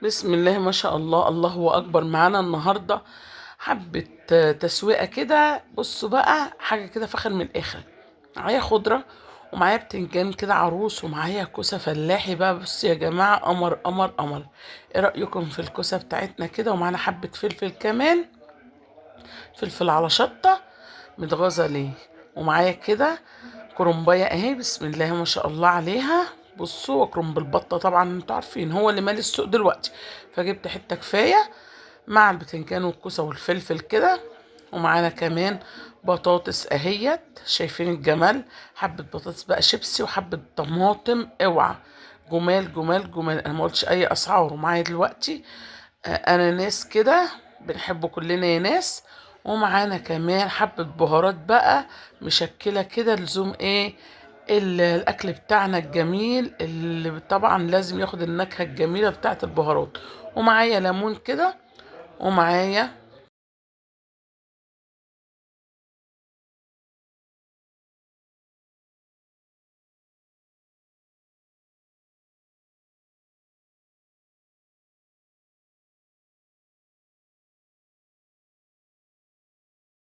بسم الله ما شاء الله، الله اكبر. معانا النهارده حبه تسويقه كده. بصوا بقى، حاجة كده فخر من الاخر. معايا خضرة ومعايا بتنجان كده عروس ومعايا كوسة فلاحي بقى. بصوا يا جماعة، قمر قمر قمر. ايه رايكم في الكوسه بتاعتنا كده؟ ومعانا حبه فلفل كمان، فلفل على شطه متغاظه ليه. ومعايا كده كرنبايه اهي، بسم الله ما شاء الله عليها. بصوا، وكرنب البطة طبعا انتوا عارفين هو اللي مالي السوق دلوقتي، فجبت حتة كفاية مع البتنجان والكوسه والفلفل كده. ومعانا كمان بطاطس اهيت، شايفين الجمال؟ حبه بطاطس بقى شيبسي وحبه طماطم. اوعى، جمال جمال جمال. انا ما قلتش اي اسعار. ومعايا دلوقتي اناناس كده بنحبه كلنا يا ناس. ومعانا كمان حبة بهارات بقى مشكلة كده، لزوم ايه الاكل بتاعنا الجميل اللي طبعا لازم ياخد النكهة الجميلة بتاعت البهارات. ومعايا ليمون كده، ومعايا